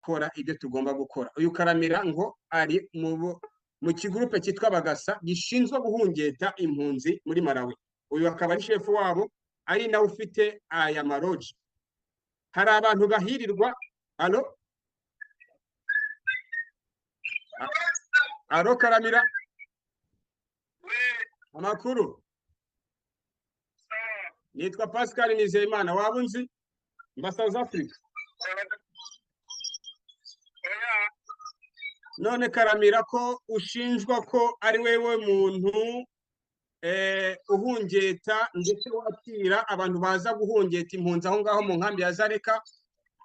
gukora ibyo tugomba gukora. Uyu Karamira ngo ari mu kigurupe cyitwa Bagasa gishinzwe guhungeta impunzi muri Malawi. Uyu akaba ari shefu wabo, ari nawe ufite aya maroji. Hari abantu bahirirwa. Allo, allo Karamira, amakuru? Nitwa Pascal Nizeyimana, waba unzi? Mba South Africa. None Karamira, ko ushinjwa ko ari wewe muntu uhungeta ndetse wakira abantu baza guhungeta impunzi aho ngaho mu nkambi ya Zareka,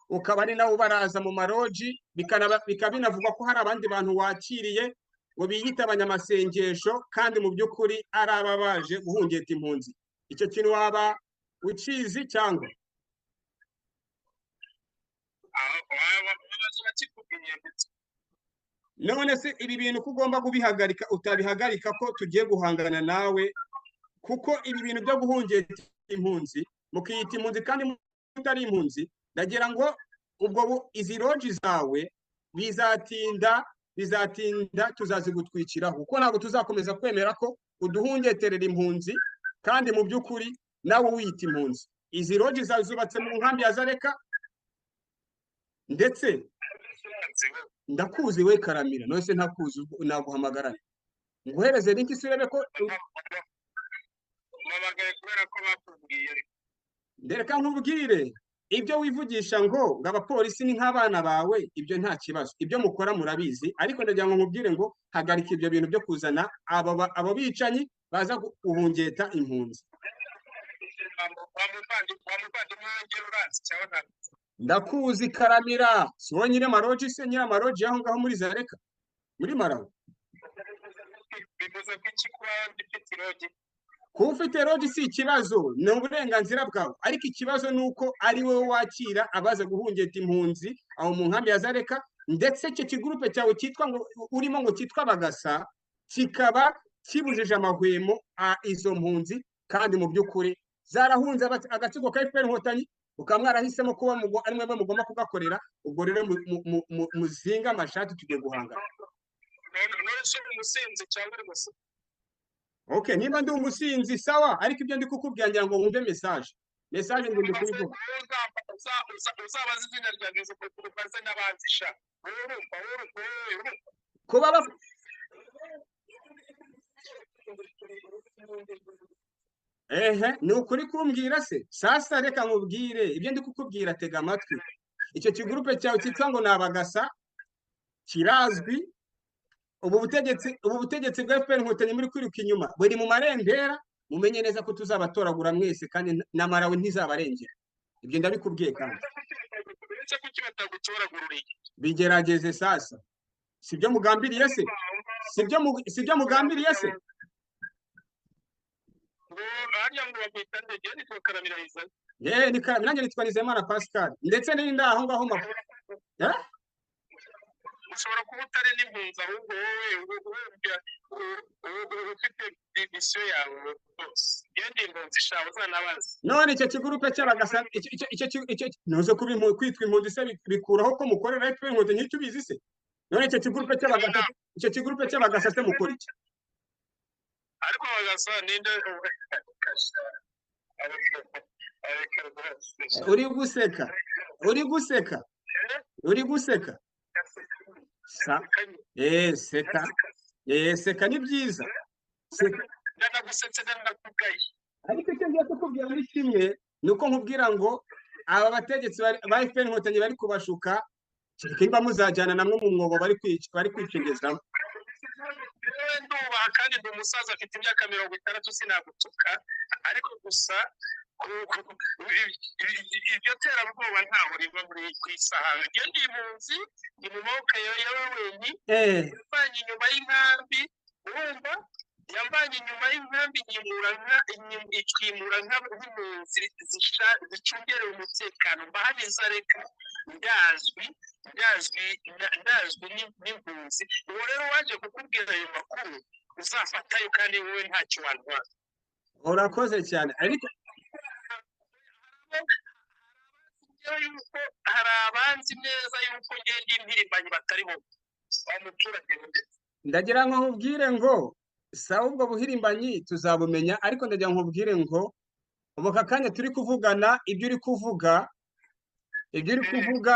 ukaba ari nawe ubaraza mu maroji, bikaba binavugwa ko hari abandi bantu wakiriye ngo biyita abanyamasengesho kandi mu by'ukuri ari aba baje guhungeta impunzi. Icyo kintu waba ukizi cyangwa? None se ibi bintu ko ugomba kubihagarika, utabihagarika ko tugiye guhangana nawe? Kuko ibi bintu byo guhungeta impunzi mukiyita impunzi kandi mutari impunzi, ndagira ngo ubwo izi roji zawe bizatinda bizatinda tuzazigutwikiraho, kuko ntabwo tuzakomeza kwemera ko uduhungeterera impunzi kandi mu by'ukuri nawe wiyita impunzi. Izi roji zawe zubatse mu nkambi ya Zareka, ndetse ndakuzi we Karamira. None se ntakuzi naguhamagarane nguhereze link se urebe ko Reka nkubwire, ibyo wivugisha ngo abapolisi ni nk'abana bawe, ibyo nta kibazo, ibyo mukora murabizi. Ariko ndagira ngo nkubwire ngo hagarika ibyo bintu byo kuzana abo bicanyi baza guhungeta impunzi. Ndakuzi Karamira, si wowe nyiri amaroji se, nyiri amaroji aho ngaho muri Zareka muri Malawi? Kuba ufite roji si ikibazo, ni uburenganzira bwawe, ariko ikibazo ni uko ari wowe wakira abaza guhungeta impunzi aho mu nkambi ya Zareka, ndetse icyo kigurupe cyawe cyitwa ngo urimo ngo cyitwa Bagasa kikaba kibujije amahwemo izo mpunzi, kandi mu by'ukuri zarahunze agatsiko ka FPR Inkotanyi, mukaba mwarahisemo kuba ari mwebwe mugomba kugakorera. Ubwo rero muzinga amashati tugiye guhangana. Okay, niba ndi umusinzi sawa, ariko ibyo ndi kukubwira ngira ngo wumve message. Message ngo ndi kuyivuga. Kuba ehe, ni ukuri kumbwira se? Sasa reka nkubwire ibyo ndi kukubwira, tega amatwi. Icyo kigurupe cyawe cyitwa ngo ni Abagasa kirazwi. Ubu butegetsi bwa FPR Inkotanyi muri kwiruka inyuma buri mu marembera, mumenye neza ko tuzabatoragura mwese, kandi na Malawi ntizabarengera. Ibyo ndabikubwiye kandi bigerageze sasa. Sibyo mugambiriye se? Sibyo mugambiriye se? Nanjye nitwa Nizeyimana Pascal, ndetse n'indi aho ngaho. Ushobora kuba utari n'impunzi, ahubwo wowe ufite misiyo yawe rwose. Genda impunzi shawe uzanabaze. None icyo kigurupe cy'Abagasa, icyo ntuze kuba kwitwa impunzi se bikuraho ko mukorera FPR Inkotanyi, ntitubizi ubizi se? None icyo kigurupe cy'Abagasa, icyo kigurupe cy'Abagasa se mukora iki? Ariko Abagasa ninde? Uri guseka, uri guseka, uri guseka. Seka, seka ni byiza. Ariko icyo ngiye kukubwira ni kimwe, ni uko nkubwira ngo aba bategetsi ba FPR Inkotanyi bari kubashuka, kereka niba muzajyana namwe mu mwobo bari kwicengezamo. Ndubaha kandi ndi umusaza, afite imyaka 60, sinagutuka, ariko gusa iryo terabwoba ntaho riva muri ku isaha. Iyo ndi impunzi, ndi mu maboko ya wenyine, yamvanye inyuma y'inkambi, urumva, yamvanye inyuma y'inkambi, itwimura nk'impunzi zicungerewe umutekano. Mbahaniza reka ndazwi ndazwi n'impunzi. Uwo rero waje kukubwira ayo makuru uzafatayo, kandi wowe ntacyo wantwara. Urakoze cyane, ariko ngewe yuko hari abanzi neza yuko ngenda impirimbanyi batari bo wa muturage. Ndagira ngo nkubwire ngo sawa, ubwo buhirimbanyi tuzabumenya, ariko ndagira ngo nkubwire ngo ubu aka kanya turi kuvugana, ibyo uri kuvuga, ibyo uri kuvuga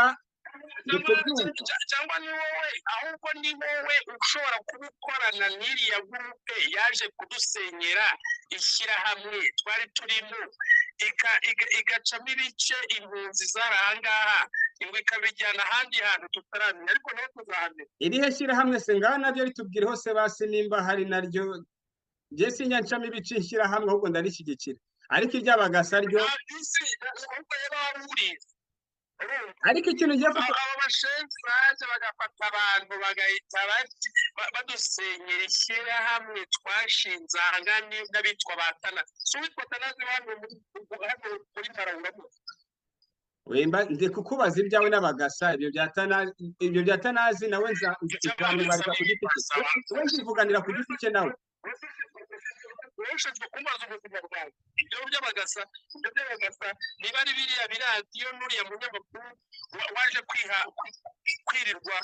ndi kubyumva. Cyangwa ni wowe, ahubwo ni wowe ushobora kuba ukorana n'iriya groupe yaje kudusenyera ishyirahamwe twari turimo, igacamo ibice impunzi zari ahangaha, ngo ikabijyana ahandi hantu tutaramenya, ariko naho tuzahamenya. Irihe shyirahamwe se? Ngaho naryo ritubwire hose basi nimba hari naryo. Njye sinjya ncamo ibice ishyirahamwe, ahubwo ndarishyigikira, ariko iry'abagasa ryo Ntabwo uzi ahubwo yaba wari urizi, urumva? Ariko ikintu ngiye kuko Aba bashenzi baje bagafata abantu bagahita badusenyera ishyirahamwe twashinze ahangaha n'abitwa ba Tanazi. Si uwitwa Tanazi hano muri Malawi uramuzi? Wemba ndi kukubaza ibyawe n'abagasa. Ibyo bya Tanazi nawe nzamubariza ku giti cye, we nzivuganira ku giti cye nawe. Wowe ushinzwe kumbaza ubuzima bwawe. Ibyo by'abagasa niba ari biriya biradiyo n'uriya munyamakuru waje kwiha kwirirwa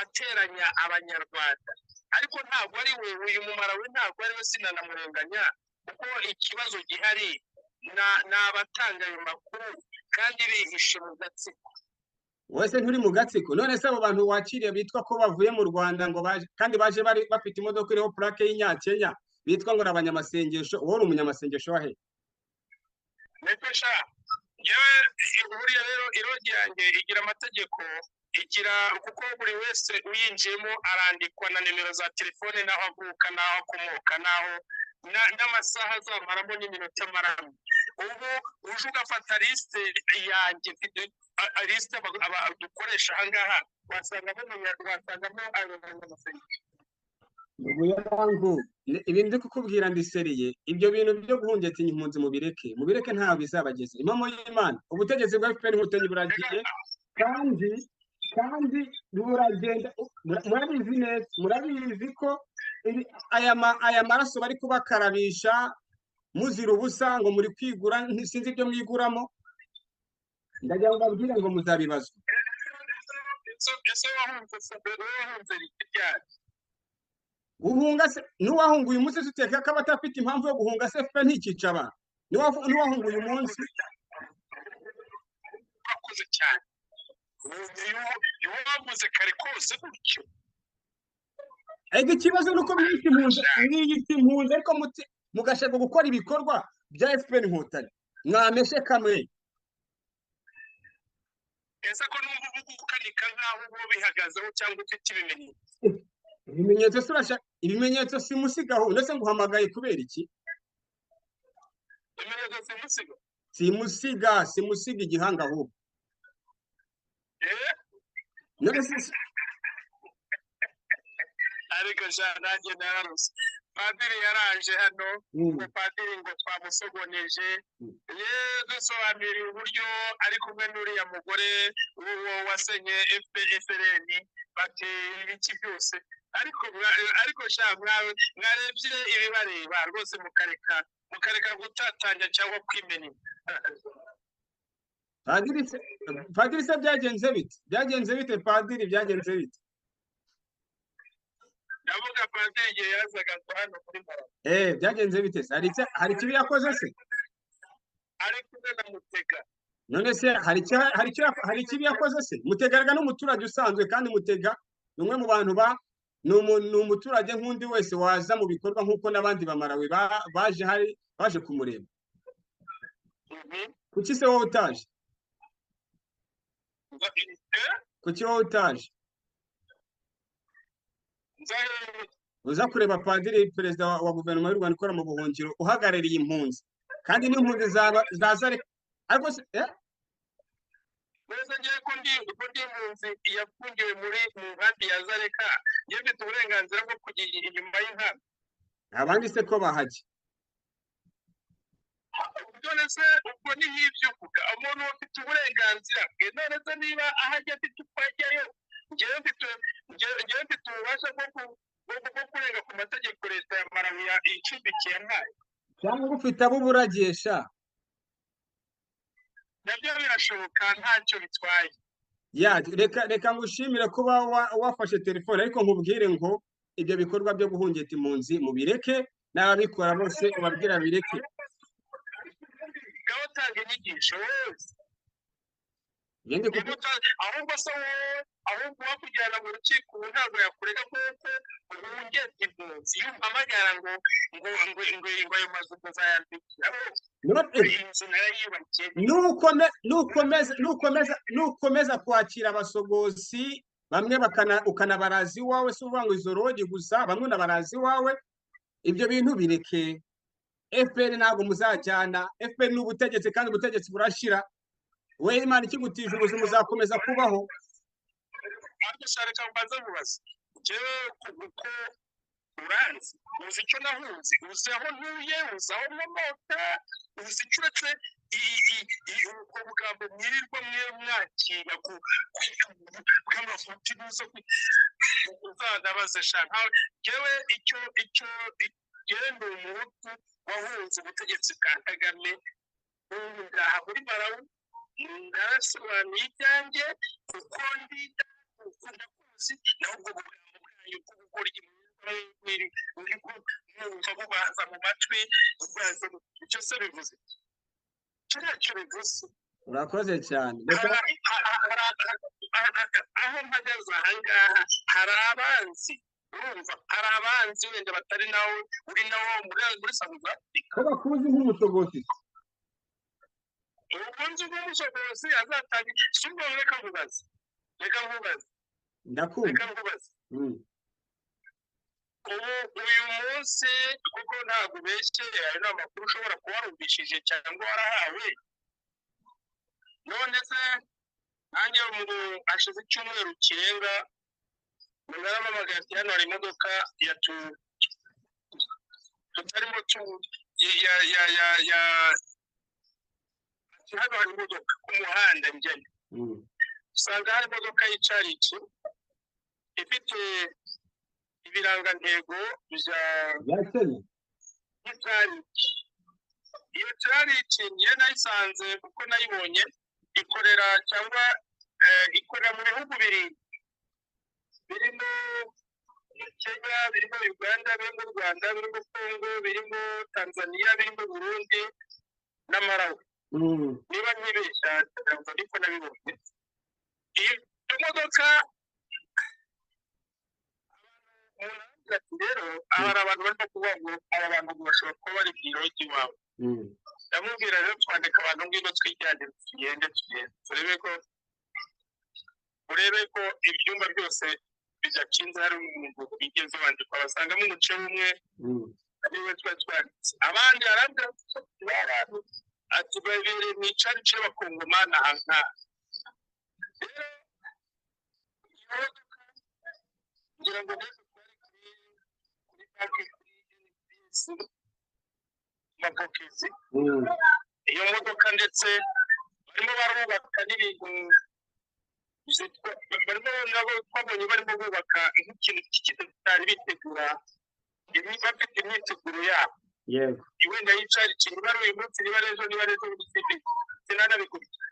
ateranya Abanyarwanda, ariko ntabwo ari we, uyu mumara we ntabwo ari we, sinanamurenganya, kuko ikibazo gihari ni abatanga ayo makuru kandi bihishe mu gatsiko. Wese nturi mu gatsiko? None se abo bantu wakiriye bitwa ko bavuye mu Rwanda ngo baje, kandi baje bari bafite imodoka iriho plaque y'Inyakenya, bitwa ngo ni abanyamasengesho, wowe uri umunyamasengesho wa he? Niko sha, yewe buriya rero irogi yanjye igira amategeko, igira kuko buri wese uyinjiyemo arandikwa na nimero za telefone n'aho avuka n'aho akomoka n'aho n'amasaha azamaramo n'iminota amaramo. Ubu uje ugafata liste yanjye mfite, liste dukoresha ahangaha, wasangamo abanyamasengesho. Yangu ibi ndi kukubwira ndi sérieux. Ibyo bintu byo guhungeta impunzi mubireke, mubireke, ntaho bizabageza. Impamo y'Imana, ubutegetsi bwa FPR Inkotanyi buragiye kandi buragenda. Murabizi neza, murabizi ko aya maraso bari kubakarabisha muzira ubusa ngo muri kwigura, sinzi ibyo mwiguramo. Ndagira ngo mbabwire ngo muzabibazwa. Ese wahunze ryari? Guhunga se, n'uwahunga uyu munsi tuteka ko abatafite impamvu yo guhunga se, FPR ntikica abantu? N'uwahunga uyu munsi. Urakoze cyane, iyo wavuze kare kose gutyo. Ega ikibazo ni uko mwiyita impunzi, mwiyita impunzi, ariko mugashaka gukora ibikorwa bya FPR Inkotanyi. Mwameshe kamwe. Ese ko numva uvuga ukanika nk'aho uba bihagazeho cyangwa ufite ibimenyetso? Ibimenyetso se urashaka ibimenyetso simusigaho? Ndetse nguhamagaye kubera iki? Ibimenyetso simusiga. Simusiga, simusiga igihanga ahubwo. Eh. None se Ariko sha nanjye nararuse. Padiri yaraje hano, ngo padiri ngo twamusogoneje, ye dusobanurira uburyo ari kumwe n'uriya mugore uwo wasenye FPR, bati ibiki byose. Ariko sha mwarebye ibibareba rwose, mukareka gutatanya cyangwa kwimena. Padiri se byagenze bite? Byagenze bite, padiri? Byagenze bite? Ndavuga padiri igihe yazaga hano muri Malawi. Eh, byagenze bite se? Hari ikibi yakoze se? Ari kumwe na Mutega. None se hari ikibi yakoze se? Mutega n'umuturage usanzwe, kandi Mutega ni umwe mu bantu ba ni umuturage nk'undi wese waza mu bikorwa nk'uko n'abandi bamarawi baje, hari baje kumureba. Kuki se wowe utaje? Eh? Kuki wowe utaje? Nzahe? Uza kureba padiri, perezida wa guverinoma y'u Rwanda ikora mu buhungiro, uhagarariye impunzi, kandi n'impunzi zaza ariko se eh? Mbese ngiye ko ndi impunzi yafungiwe mu nkambi ya Zareka, njye mfite uburenganzira bwo kujya inyuma y'inkambi? Abandi se ko bahajya? None se ubwo ni nk'ibyo uvuga, umuntu afite uburenganzira bwe. None se niba ahajya afite uko ajyayo, njyewe mfite ububasha bwo kurenga ku mategeko leta ya Malawi icumbikiye yampaye? Cyangwa ufite abo uburagiye sha? Nabyo. Byashoboka, ntacyo bitwaye. Ya, reka ngushimire kuba wafashe telefone, ariko nkubwire ngo ibyo bikorwa byo guhungeta impunzi mubireke, n'ababikora bose ubabwira bireke. Ngaho tanga inyigisho wowe. Ngende Niba ahubwo se wowe, ahubwo uwakujyana mu rukiko ubu ntabwo yakurega kuko uhungeta impunzi? Iyo umpamagara ngo ayo mazu muzayandikira, inzu narayiyubakiye. Nukomeza kwakira abasogosi bamwe bakana ukanabaraza iwawe, si uvuga ngo izo lodge gusa, bamwe unabaraza iwawe, ibyo bintu bireke. FPR ntabwo muzajyana. FPR ni ubutegetsi, kandi ubutegetsi burashira. We Imana ikigutije ubuzima uzakomeza kubaho. Ariko se reka mbanze mubaze njyewe, kuko uranzi, uzi icyo nahunze, uzi aho ntuye, uzi aho nkomoka, uzi icyo uretse ubwo bugambo mwirirwa mwe mwakira bw'amafuti buza uzanabaze sha. Nkawe njyewe icyo njyewe ndi Umuhutu wahunze ubutegetsi bwa Kagame. Ubu ngaha muri Malawi narasobanuye ibyanjye kuko ndi ndakuzi. Naho ubwo bugambo bwanyu bw'ubugoryi mwumva bubaza mu matwi, bubaza icyo se bivuze, icyo ntacyo bivuze. Urakoze cyane, reka. Aho mpagaze aha ngaha hari abanzi, urumva, hari abanzi wenda batari nawe uri nawo muri South Africa. Ko bakuzi nk'umusogosi. Ubukunzi bw'umusogosi azatanga si ubwo. Reka nkubaze, reka nkubaze. Ndakumva. Reka nkubaze. Ubu uyu munsi, kuko ntabwo ubeshye, ayo ni amakuru ushobora kuba warumvishije cyangwa warahawe. None se nanjye ngo hashize icyumweru kirenga umuntu arampamagaye ati: "Hano hari imodoka ya tu tutarimo tu ya ya ya ya." Ati: "Hano hari imodoka ku muhanda njyayo." Usanga hari imodoka y'icariki ifite ibirangantego bya Bya Kenya. Y'icariki. Iyo cariki niyo nayisanze, kuko nayibonye ikorera cyangwa ikorera mu bihugu birindwi birimo Kenya, birimo Uganda, birimo u Rwanda, birimo Congo, birimo Tanzania, birimo Burundi na Malawi. Niba ntibeshya ntabwo ariko nabibonye iyo modoka. Umuntu aravuga ati: "Rero aha hari abantu barimo kuvuga ngo aba bantu ngo bashobora kuba bari mu i lodge iwawe." Ndamubwira rero: "Twandika abantu, ngwino twijyanire, tugende, tugende turebe ko, urebe ko ibyumba byose bidakinze hari umuntu bigeze bandikwa." Basangamo umuce umwe ariwe twari twanditse. Abandi arambwira ati: "Abantu," ati, "babereye mu icarici y'Abakongomani aha ngaha." Rero iyo modoka ngira ngo mbese twari kuri banki, kuri NBS Mapokezi. Iyo modoka ndetse barimo barubaka n'ibintu barimo nabo twabonye barimo bubaka nk'ikintu cy'ikidari, bitegura, bafite imyiteguro yabo. Wenda y'icariki, niba ari uyu munsi, niba ari ejo, niba ari ejo bundi, simbi sinanabikurikiye.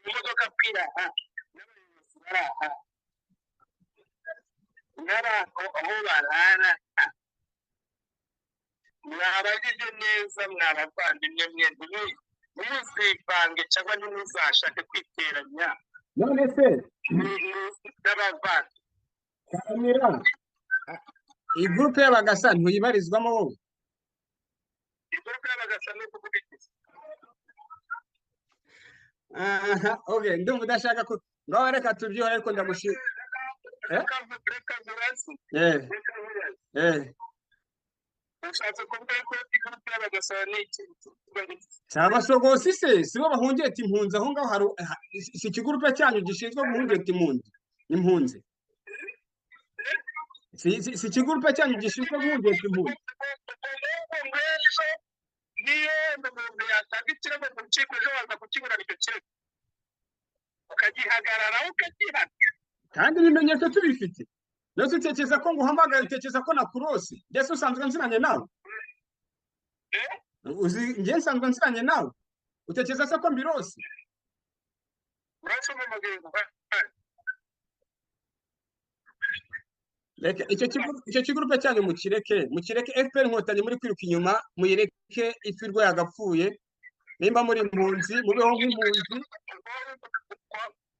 Iyo modoka kwira aha n'abayobozi bari aha n'abantu aho barara, mwabagije neza, mwabavandimwe mwe, ntimuzivange cyangwa ntimuzashake kwiteranya None se n'abavandimwe. Karamira, iyi groupe y'Abagasa ntuyibarizwamo wowe? I groupe y'Abagasa ni ukuvuga iki? Aha, okay, ndumva udashaka ko ngaho, reka tubyihore, ariko ndagushima. Reka nkubaze. Reka nkubaze. Ushatse kuvuga ko i groupe y'Abagasa ni iki? Si abasogosi se? Si bo bahungeta impunzi aho ngaho? Hari si ikigurupe cyanyu gishinzwe guhungeta impunzi? Si ikigurupe cyanyu gishinzwe guhungeta impunzi? Ejo niyo umuntu yatanga ikirego mu rukiko, ejo waza kukiburana icyo kirego, ukagihagararaho, ukagihana. Kandi ibimenyetso tubifite. Ndetse utekereza ko nguhamagaye, utekereza ko nakurose? Ndetse usanzwe nziranye nawe? Eh? Uzi njye nsanzwe nziranye nawe, utekereza se ko mbirose? Reka icyo kigurupe cyanyu mukireke, mukireke FPR Inkotanyi muri kwiruka inyuma, muyireke ipfirwe yagapfuye. Nimba muri impunzi mubeho nk'impunzi.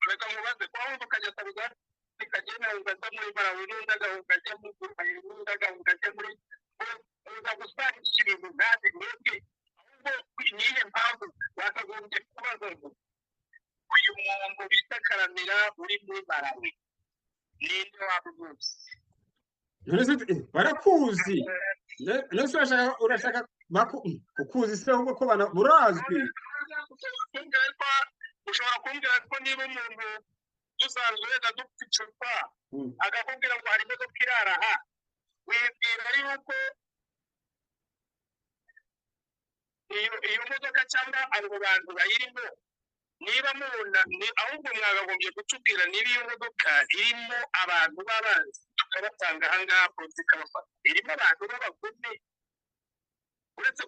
Reka mubaze kwa wumva ukajya South Africa, agenda ukaza muri Malawi, n'undi agahunga ajya muri Dubai, n'undi agahunga ajya muri, uza gusangisha ibintu ntazi mwebwe. Ahubwo niyihe mpamvu bakagombye kubaza ngo uyu muntu bita Karamira uri muri Malawi ninde wabivuze? Barakuzi. None urashaka kukuzi se ahubwo ko burazwi. Ushobora kumbwira ko niba umuntu dusanzwe wenda dupfa icupa akakubwira ngo hari imodoka irara aha, wibwira yuko iyo modoka cyangwa abo bantu bayirimo, niba mubona, ahubwo mwakagombye kutubwira niba iyo modoka irimo abantu b'abanzi tukabatanga aha ngaha, polisi ikabafata. Irimo abantu b'abagome, uretse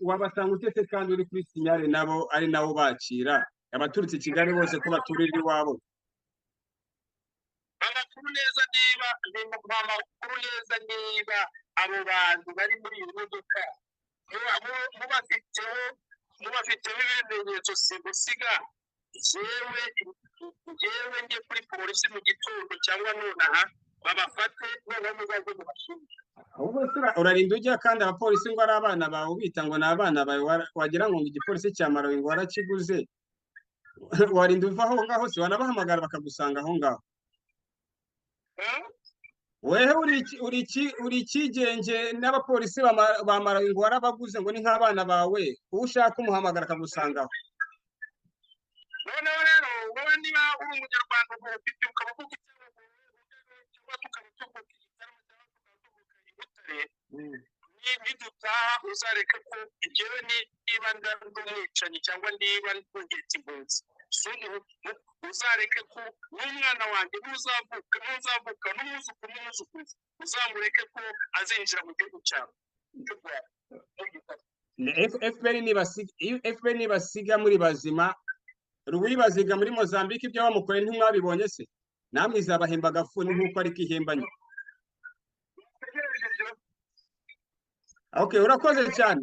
wabatanga utese kandi uri kuri sinyare nabo ari nabo bakira abaturutse i Kigali bose ko baturira iwabo. Amakuru neza niba amakuru neza niba abo bantu bari muri iyi modoka mubafiteho ibimenyetso simusiga, njyewe njye kuri polisi mu gitondo cyangwa nonaha babafate, noneho muzaze mubashinje. Ahubwo urarinda ujya kandi abapolisi ngo ari abana bawe, ubita ngo ni abana bawe, wagira ngo igipolisi cya Malawi ngo warakiguze, warinda uva aho ngaho se wanabahamagara bakagusanga aho ngaho. Wehe uri ikigenge n'abapolisi ba Malawi ngo warabaguze ngo ni nk'abana bawe, uwo ushaka umuhamagara akagusanga aho. Noneho rero wowe niba uri umunyarwanda ufite ukaba uvuga cyangwa tukaba tuvuga igitaramo cyangwa tukaba tuvuga i Butare, nidutaha uzareke ko njyewe niba ndi umwicanyi cyangwa niba ndungitse impunzi, uzareke ko n'umwana wanjye n'uzavuka n'umwuzukuru n'umwuzukuruza uzamureke ko azinjira mu gihugu cyawe cy'u Rwanda. FPR nibasiga muri bazima, Ruwibaziga muri Mozambique ibyo bamukoreye ntimwabibonye se? Namwe izabahemba agafuni nk'uko ariko ihembanye. Okay, urakoze cyane.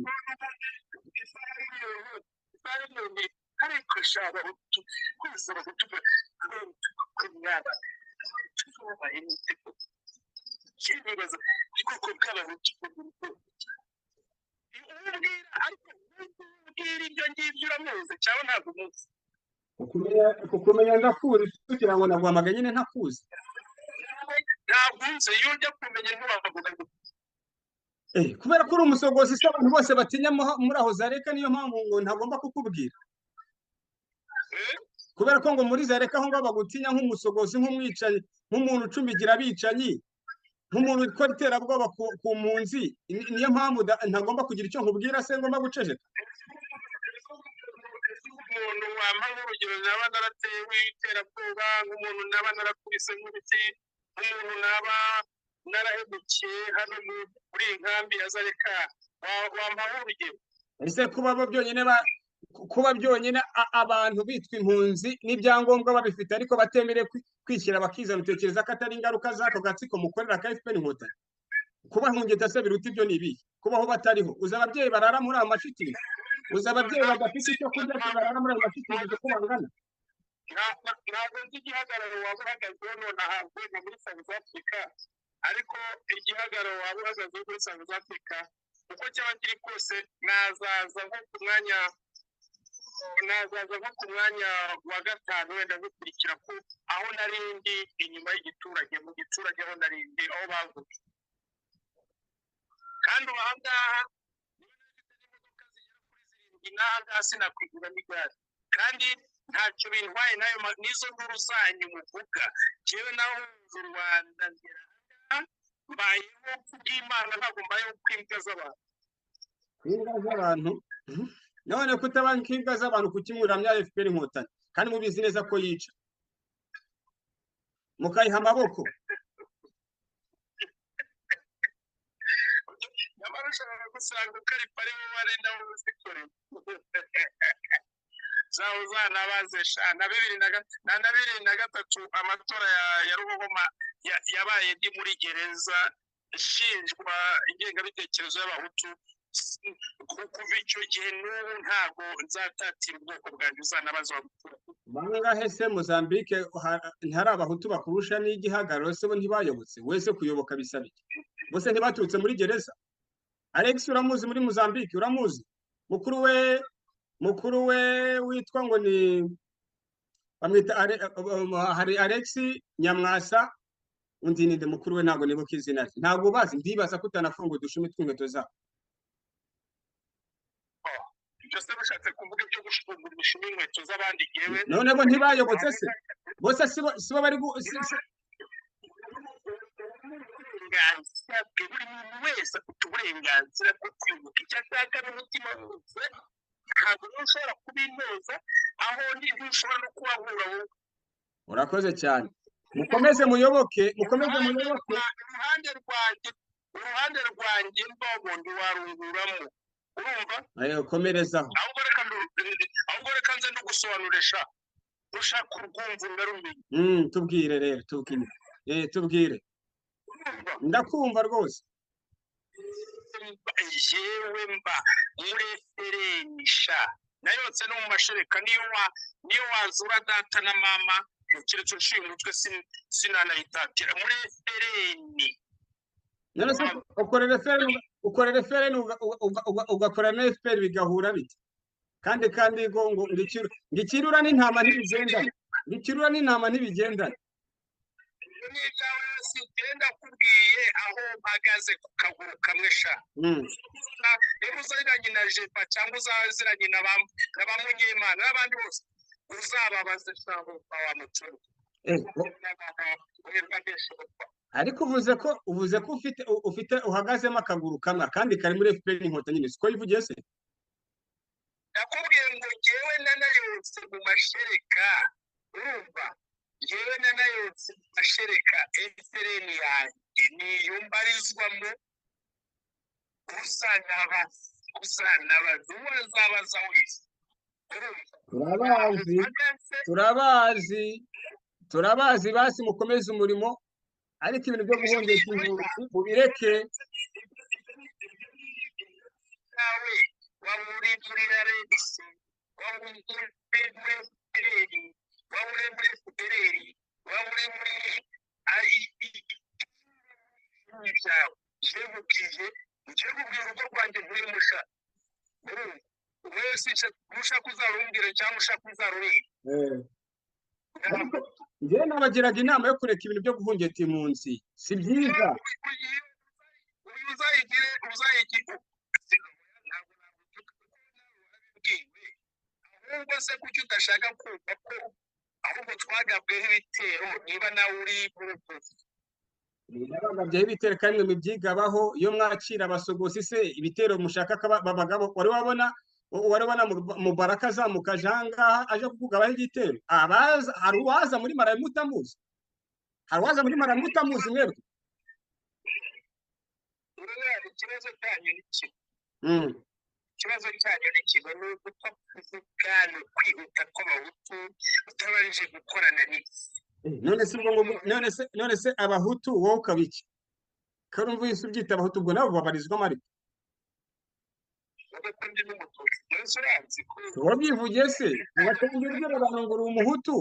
Kukumenya ndakuzi kugira ngo naguhamagaye nyine ntakuzi. Ntabwo iyo ujya kumenya ntiwavuga. Kubera ko uri umusogozi se abantu bose batinya muri aho Zareka, niyo mpamvu ngo ntagomba kukubwira. Kubera ko ngo muri Zareka aho ngaho bagutinya nk'umusogozi, nk'umwicanyi, nk'umuntu ucumbigira abicanyi, nk'umuntu ukora iterabwoba ku mpunzi, niyo mpamvu ntagomba kugira icyo nkubwira se, ngomba guceceka. Umuntu wampa nk'urugero naba naratewe iterabwoba, nk'umuntu naba narakubise nk'ibiti, nk'umuntu naba narahemukiye hano muri iyi nkambi ya Zareka, wampa nk'urugero. Ese kuba byonyine kuba byonyine abantu bitwa impunzi n'ibyangombwa babifite ariko batemerewe kwishyira bakizana, utekereza ko atari ingaruka z'ako gatsiko mukorera ka FPR Inkotanyi? Kubahungeta se biruta ibyo ni ibihe? Kubaho batariho, uzi ababyeyi barara muri ayo mashitingi, uzi ababyeyi badafite icyo kurya barara muri ayo mashitingi uko bangana. Ntabwo nzi igihagararo waba uhagazeho nonaha wenda muri South Africa, ariko igihagararo waba uhagazeho muri South Africa uko cyaba kiri kose, nazaza nko ku mwanya wa gatanu wenda gukurikira ko aho narindi inyuma y'igiturage, mu giturage aho narindi aho bavuze. Kandi ubu aha ngaha niba nafite n'imodoka zigera kuri zirindwi, n'aha ngaha sinakwigura n'igare, kandi ntacyo bintwaye nayo n'izo nkuru zanyu muvuga. Njyewe nahunze u Rwanda ngera aha ngaha, mbayeho kubw'Imana, ntabwo mbayeho kw'imbwa z'abantu. Imbwa z'abantu? None kutaba nk'imbwa z'abantu kuki muramya FPR Inkotanyi kandi mubizi neza ko yica, mukayiha amaboko? Nyamara ushobora gusanga ukaripa ari wowe, ari nawe uzikorera zawe. Uzanabaze sha, na 2003 amatora ya Ruhoma yabaye ndi muri gereza ishinjwa ingengabitekerezo y'Abahutu. Kuva icyo gihe n'ubu ntabwo nzatatira ubwoko bwanjye. Uzanabaza wabutura. Bangahe se? Mozambique ntihari Abahutu bakurusha n'igihagararo se? Bo ntibayobotse? Wese kuyoboka bisaba iki? Bose ntibaturutse muri gereza? Alex uramuzi muri Mozambique? Uramuzi? Mukuru we witwa ngo ni bamwita hari Alex Nyamwasa, undi ninde? Mukuru we ntabwo nibuka izina rye. Ntabwo bazi. Ndibaza ko utanafunga udushumi tw'inkweto zabo. Ibyo se bishatse kuvuga ibyo gushungura imishumi y'inkweto z'abandi? Yewe. None bo ntibayobotse se? Bose sibo bari Uburenganzira bwe, buri muntu wese afite uburenganzira bwo kwibuka icyo ashaka n'umutima wose. Ntabwo rero ushobora kubintoza aho ndi, ntushobora no kuhahura wowe. Urakoze cyane. Mukomeze muyoboke, mukomeze muyoboke. Uruhande rwanjye mbogo ntiwarunguramo, urumva? Ayo, komerezaho. Ahubwo reka nze ndugusobanurisha, ushaka urwumva unarumenya. Tubwire rero, tubwire, tubwire. Urumva? Ndakumva rwose. Jewe mba muri FLN sha, nayotse no mu mashereka. Niyo wazura data na mama, keretse uciye umutwe, sinanayitatira muri FLN. None se ukorera FLN, ukorera FLN, ugakora na FPR, bigahura bite? Kandi ngo ikirura n'intama ntibigendana, ngo ikirura n'intama ntibigendana. Ibyo ni ibyawe. Sigenda kubwiye aho mpagaze ku kaguru kamwe sha. Niba uziranye na Jepa cyangwa uzaziranye na ba Munyemana n'abandi bose, uzababaze sha wa mucuru. Ariko uvuze ko ufite uhagazemo akaguru kamwe, akandi kari muri FPR Inkotanyi nyine, siko yivugiye se? Nakubwiye ngo ngewe nanayotse mu mashereka, urumva? Ngewe nanayotse mu mashereka. FLN yanjye niyo mbarizwamo. Uzanabaza uwo azabaza wese, urumva? Turabazi. Mpagaze. Turabazi, turabazi. Basi mukomeze umurimo, ariko ibintu byo guhungesha impunzi mubireke. Nawe waba uri muri RNC, waba uri muri FPR, waba uri muri FPR, waba uri muri byawe, ngiye kubwira urugo rwanjye ntuyimusha, urumva? Wese ushaka uzarumbwire cyangwa ushaka uzarurire. Ariko njyewe nabagiraga inama yo kureka ibintu byo guhungeta impunzi, si byiza. Uyu uzayigire, uzayigire, ntabwo nabibwiwe. Ahubwo se kuki udashaka kumva ko ahubwo twagabweho ibitero, niba nawe uri muri ubwo? Nabagabyeho ibitero kandi mwe mubyigabaho iyo mwakira abasogosi se, ibitero mushaka ko babagabo. Wari wabona Mubaraka azamuka aje ahangaha aje kukugabaho igitero? Abaza, hari uwaza muri Malawi mutamuzi? Hari uwaza muri Malawi mutamuzi mwebwe? Urabona, ikibazo cyanyu ni kimwe. Ikibazo cyanyu ni kimwe, ni ugupfa kuvuga, ni ukwihuta kw'Abahutu utabanje gukorana n'iki. None se ubwo ngo none se Abahutu, wowe ukaba iki? Karumva uhise ubyita Abahutu, ubwo nabo babarizwamo ariko. Wowe ko ndi n'Umututsi, mbese uranzi ko Wabyivugiye se, ugatangira ubwira abantu ngo uri Umuhutu?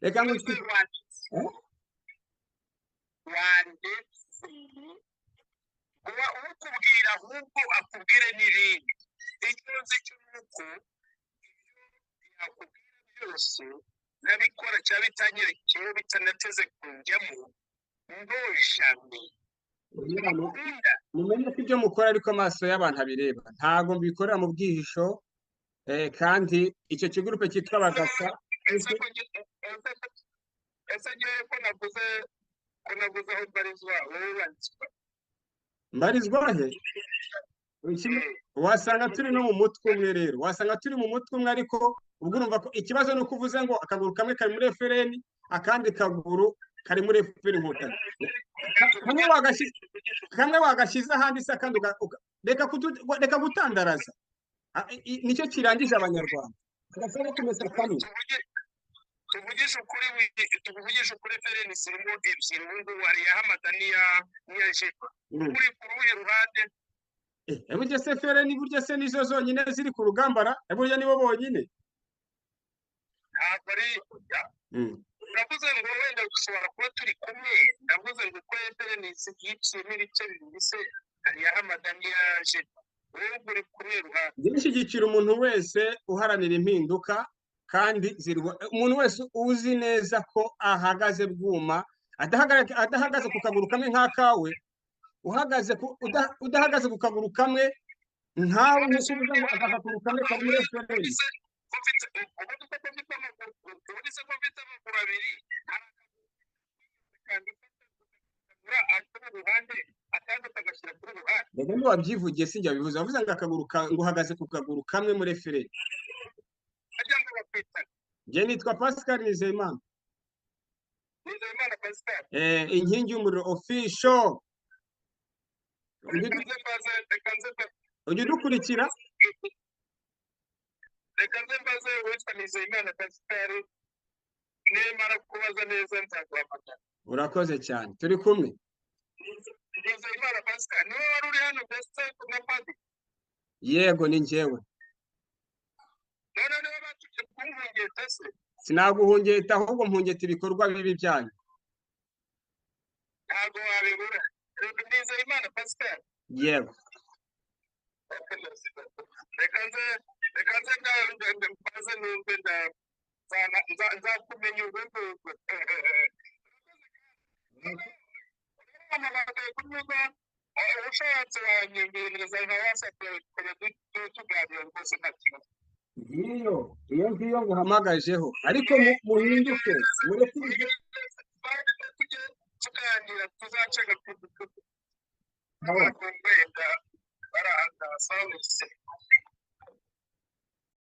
Reka ngo Eh? Wandetse uba ukubwira, ahubwo akubwire n'ibindi. Icyo nzi cyo ni uko ibyo yakubwira byose nabikora cyangwa bitanyerekeyeho, bitanateze kunjyamo ntujame. Nkunda. Mumenye ko ibyo mukora ariko amaso y'abantu abireba. Ntabwo mbikorera mu bwihisho, kandi icyo kigurupe cyitwa Bagasa. Ese ngewe ko navuze aho mbarizwa, wowe ubarizwa? Mbarizwa he? Wasanga turi no mu mutwe umwe rero, wasanga turi mu mutwe umwe. Ariko ubwo urumva ko ikibazo ni uko uvuze ngo akaguru kamwe kari muri FLN, akandi kaguru kari muri FPR Inkotanyi. Kamwe wagashyize ahandi se, akandi reka gutandaraza. Nicyo kirangije Abanyarwanda, agasaba kumesa kamwe. Tuvugishe ukuri, tuvugishe ukuri, FRN zirimo ebyiri ubu ngubu, hari iya Hamada n'iya Jepa. Uri ku ruhe ruhande? Burya se FRN, burya se nizo zonyine ziri ku rugamba ra? Burya nibo bonyine? Ntabwo ari. Uravuze ngo wenda dushobora kuba turi kumwe. Ndavuze ngo uko FRN yiciyemo ibice bibiri se, hari iya Hamada n'iya Jepa, wowe uri ku ruhe ruhande? Njye nshyigikira umuntu wese uharanira impinduka kandi umuntu wese uzi neza ko ahagaze bwuma, adahagaze ku kaguru kamwe nk'akawe, udahagaze ku kaguru kamwe nkawe, nk'uko uvuga ngo aka kaguru kamwe kari muri FPR. Ubundi se ko mfite amaguru abiri, hari akandi ruhande, akandi kagashyira kuri ruhande? Reka, ntiwabyivugiye, sinjye wabivuze. Wavuze ngo akaguru ngo uhagaze ku kaguru kamwe muri FRN. Ajya ngo bakwitana. Njye nitwa Pascal Nizeyimana. Nizeyimana Pascal. Inkingi y'Umuriro Official. Reka nze mbaze, reka nze Ujya udukurikira? Reka nze mbaze uwitwa Nizeyimana Pascal, nimara kubaza neza nzaguhamagara. Urakoze cyane, turi kumwe. Nizeyimana Pascal niwe wari uri hano mbese na padi? Yego, ni njyewe. None niba batumye kumpungeta se? Sinaguhungeta, ahubwo mpungeta ibikorwa bibi byanyu. Ntabwo wabibura. Nizeyimana Pascal? Yego. Reka nze mbaze numve, nzakumenya ubwo ngubwo. Mpamagaye kunyuza, ushatse wanyumviriza nka WhatsApp, tukaba tuganira rwose, nta kibazo. Ngiyo iyo ngiyo nguhamagajeho, ariko muhinduke, mureke ibyo. Tujye tuganira, tuzaceka wenda bari aha ngaha.